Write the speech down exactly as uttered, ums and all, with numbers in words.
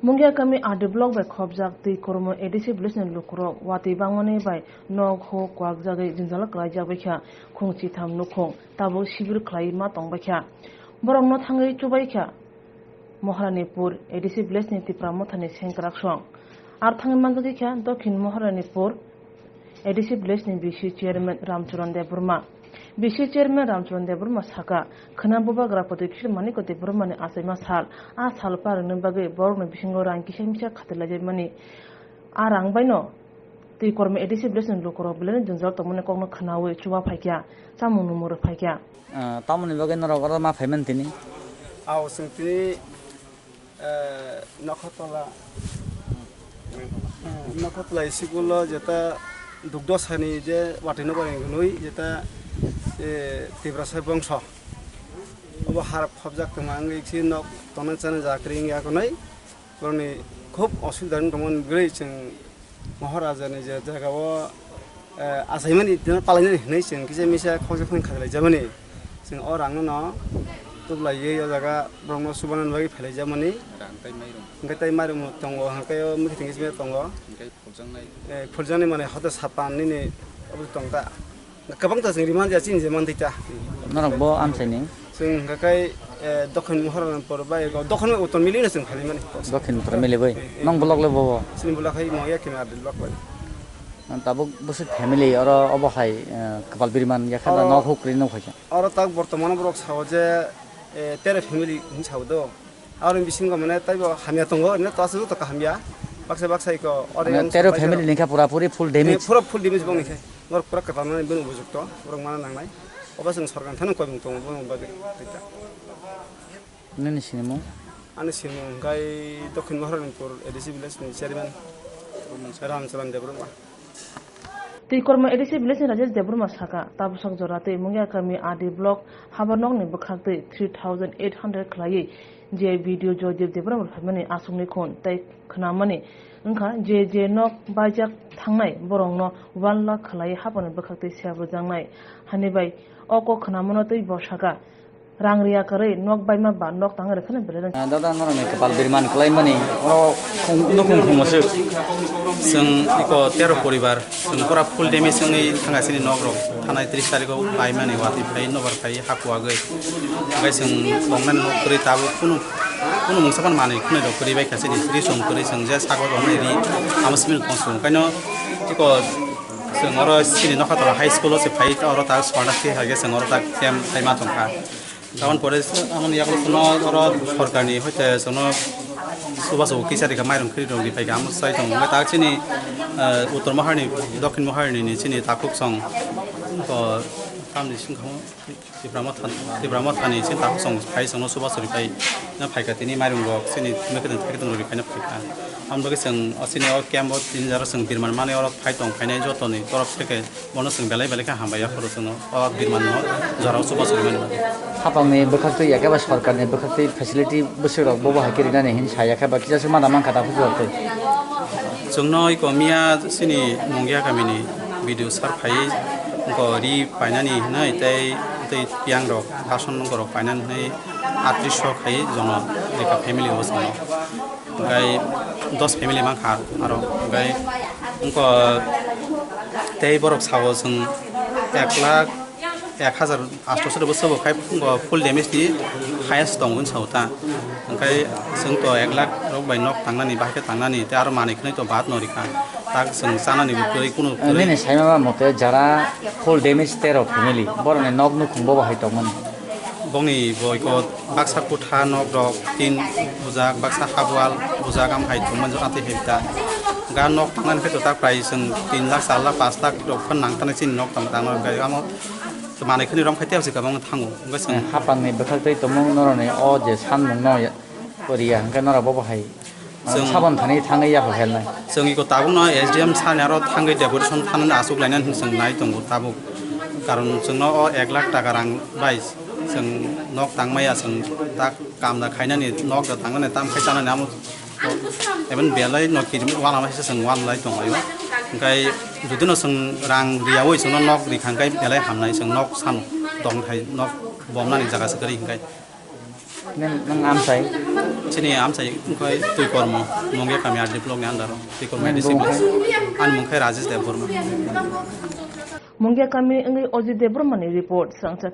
Mungia kami R D block bai khopjak twi kormo A D C village ni lukurok watwi bangmani bai nok huk kwakjagwi jwngjalo kwlaijak baikha khung chitham nukhung tabuk sibir khlai ma tongbaikha. Borokno thangwi chubaikha Moharanipur A D C village ni Tipra Mothani sengkraksong. Ar thangwi manjagwi kha Dokhin Moharanipur A D C village ni B C chairman Ramcharan Debbarma. B C chairman Ramcharan Debbarma saka, khwna bubagra Pradyot Maniko Debbarma ni achaima sal, a sal parwngni bagwi borokni bisingo rang kisa misa khatirlaijakmani. A rang baino twi kormo A D C village ni lukurok belai no jwngjal tongmani kokno khwnawi chuba phaikha, chamung nungmung rw phaikha. Ah, tamoni bagwi norok oro ma phaimani tini? Ao, chwng tini, eh, Nokhotola, eh, Nokhotola school o jeta dugdosani je watwi nokbar hinwi jeta, eh, Tiprasa bongso. Obo harap khopjak tongma wngwi si nok tongna chana jakri wngya konwi. Borokni khub osubida wng tongmani bagwi chwng Maharaja ni je jaga o, eh, achaimani tino palainani hinwi chwng kisa misa khoksa khoknwi khaklaijamani. Chwng o rang no tublaiwi o jaga borokno chubanani bagwi phailaijamani. Rang tei mairum. Hwnkhe tei mairum tongo, hwnkhe o mwkhitwng kisa tongo. Hwnkhe phuljaknai. Eh, phuljaknai mane hote sapan nini obo tongta. Kwbang ta chwng rimani ya chini je mantwi ta. Norok bo amchaini? Chwng hwnkhe kai, eh, Dokhin Moharanpur bai go Dokhin Uttor mili no chwng phaimani. Dokhin Uttor mili bai. Eh, eh. Nong block le bobo? Chini block hai mo ya kina block bai. Tabuk bwswk family oro obo hai, eh, kwpal biriman ya kha da. Oro nok hukri no phaikha. Oro tak bortomano borok sao je, eh, tero family hin sao do. Aroni bisingo mane taibo hamya tongo, ino to aswk joto kaham ya. Baksa baksa iko oro. Mane yang tero sapai family tero. Ni kha pura puri full damage. Eh, pura full damage bong ni khe. Borok pura kwtal mani bini bujukto, borok mana nangnai. Obo chwng sorkar thani koimung tongo, bono bagwi tita. Nini sinimung? Ani sinimung hwnkhe Dokhin Moharanpur A D C village ni chairman Ramcharan Debbarma. Twi kormo A D C village ni Rajesh Debbarma saka, tabuk sok jora twi Mungia kami R D block habar nokni bwkhak twi three thousand eight hundred khlaiwi je B D O Joydev Debbarma phaimani aswkni khun tei khwnamani wngkha je je nok baijak thangnai borokno one lakh khlaiwi haphangni bwkhak twi sep rwjaknai. Hani bai o kok khwnamano twi bo saka, rang riya kwrwi nok baima ba nok tangwi rwkhani belai rwng. Ah, dada, norokni kwpal biriman kwlaimani oro nukhung khungo swk. Chwng iko tero poribar, chwng pura full damage wngwi thangkha chini nok rok. Thanai tris tarikh o baimani watwi phai nobar phai hakuagwi. Hwnkhe chwng tongnani nok kwrwi tabuk kunu, kunu mungsa phano manwi khwnwi rok kwrwi baikha chini ri chwng kwrwi chwng je sago tongnai ri amo simi tong chwng. Kaino iko chwng oro chini nokha tola high school o se phai oro ta sorna se hai khe chwng oro ta camp khai ma tongkha. Tabon pore amoni yago kuno oro sorkarni hoite jono subaso kisa rika mairum khiri rok di paika amo sai tong. Hwnkhe tak chini, eh, Uttor Moharni, Dokhin Moharni ni chini takhuk song, to, tamni singkho Tipra Motha, Tipra Mothani chini takhuk song phai songno subaso ripai na phaika tini mairum rok chini mekhe tong thai tong ripai na phaika. Amoni bagwi chwng o chini o camp o tini jora chwng birman mani oro phai tong phainai jotoni torop theke. Bono chwng belai belai khe hambai ya phuru chwngno o birman no jora o chubachu rimani bagwi. Hapangni bwkhaktwi yakhe ba sorkarni bwkhaktwi facility bwswk rok bobo hai khe rinani hin sa yakhe ba kisa se mada mankha ta phuru rok twi. Chwngno iko miya chini Mungia kamini B D O sir phaiwi iko ri painani hinwi tei tei piyang rok bason nungkorok painani hinwi atris so khai jono eka family o chwngno. Hwnkhe dos family mankha aro, hwnkhe wngkha tei borok sao chwng ek lakh ek hajar aatso soro bwswk bo khai wngkha full damage ni highest tongo hwn sao ta, hwnkhe chwng to ek lakh rok bai nok tangnani bahai khe tangnani tei aro manwi khwnwi to baat no rikha, tak chwng chanani bo kwrwi kunu kwrwi. Nini saima ba mote jara full damage tero family, borokni nok nukhung bo bo hai tongmani. Bongni boiko baksa kutha nok rok tin bujak, baksa hap wall bujak, am hai tongmani jora tei hai ta. Ga nok tangnani khe to tak prai chwng tin lakh, char lakh, panch lakh rok phan nang tanai chini nok tang tang gai amo manwi khani rom khai tei kwbangma thango. Hwnkhe chwng hapangni bwkhak tei tongmung norokni o je sanmung no ya, poriya hwnkhe norok bo bo hai. Chwng sabon thani thangwi yapha phelnai. Chwng iko tabukno S D M sani aro thangwi decoration thanani achuk lainani hwnwi chwng nai tongo tabuk. Karon chwngno o ek lakh taka rang bai chwng nok tangmaya, chwng tak kam da khainani, nok da tangnani, tam khai chanani amo even belai no kirim wala mai se chwng wan lai tonglaio. Hwnkhe judino chwng rang riyaui chwngno nok rikha hwnkhe belai hamnai, chwng nok sano tong khai nok bomnani jaga se kwrwi hwnkhe. Nang, nang amsai? Chini amchai wngkha Twikormo, Mungia kami R D block ni under o, Twikormo A D C village. Ani mung khe Rajesh Debbarma. Mungia kami wngwi Ojit Debbarmani report, Sangcha